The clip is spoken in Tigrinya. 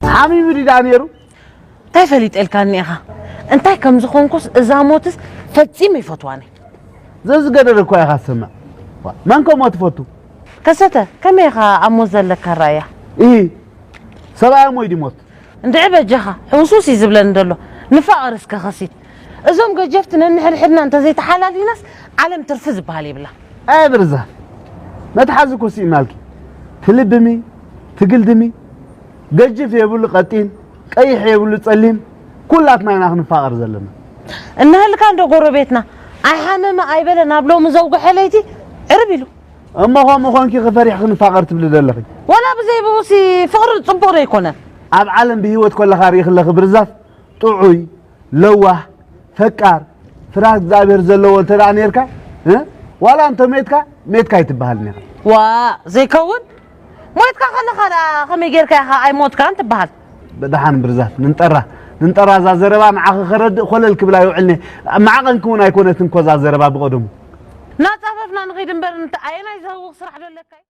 ሓሚሙ ድዩ ደኣ ነይሩ? እንታይ ፈሊጠልካኒ ኢኻ? እንታይ ከም ዝኾንኩስ እዛ ሞትስ ፈጺመ ይፈትዋኒ። ዘዝገደደ እኳ ኢኻ ትሰምዕ። ዋ፣ መን ከ ሞት ትፈቱ? ከሰተ፣ ከመይ ኢኻ ኣብ ሞት ዘለካ ራእያ? ኢ፣ ሰብኣይ ሞይ ድሞት? እንድዒ በጃኻ፣ ሕውሱስ እዩ ዝብለኒ ዘሎ። ንፋቐር እስከ ኸሲት። እዞም ገጀፍቲ ነንሕድሕድና እንተዘይተሓላሊናስ ዓለም ትርፊ ዝበሃል የብላ። ኣይ ብርዛ፣ መትሓዚ እኮ ስኢናልኪ። ትልብሚ፣ ትግልድሚ፣ ገጅፍ የብሉ ቀጢን፣ ቀይሕ የብሉ ጸሊም፣ ኩላትና ኢና ክንፋቐር ዘለና። እንህልካ እንዶ ጎረቤትና፣ ኣይሓመመ ኣይበለ ናብ ሎሚ ዘውግሐ ለይቲ ዕርብ ኢሉ። እሞ ከምኡ ኾንኪ ክፈሪሕ ክንፋቐር ትብሊ ዘለኺ? ዋላ ብዘይ ብኡሲ ፍቕሪ ጽቡቕ ዶ ኣይኮነን? ኣብ ዓለም ብህይወት ኮለኻ ርኢኽለኺ ብርዛፍ ጥዑይ፣ ለዋህ፣ ፈቃር፣ ፍርሃት እግዚኣብሔር ዘለዎ እንተ ደኣ ነርካ፣ እ? ዋላ እንተ ሜትካ፣ ሜትካ ኣይትበሃልን ኢኻ። ዋ፣ ዘይከውን? ሞይትካ ከለኻ ደኣ ከመይ ጌርካ ኢኻ ኣይሞትካን ትበሃል? ብደሓን ብርዛፍ፣ ንንጠራ፣ ንንጠራ እዛ ዘረባ ንዓኺ ከረድእ ኮለል ክብላ ይውዕልኒ። መዓቐንኪ እውን ኣይኮነትን እኮ እዛ ዘረባ ብቐደሙ። ናጻፈፍና ንኸይድ እምበር፣ እንተ ኣየናይ ዘህውኽ ስራሕ ዶ ኣለካ?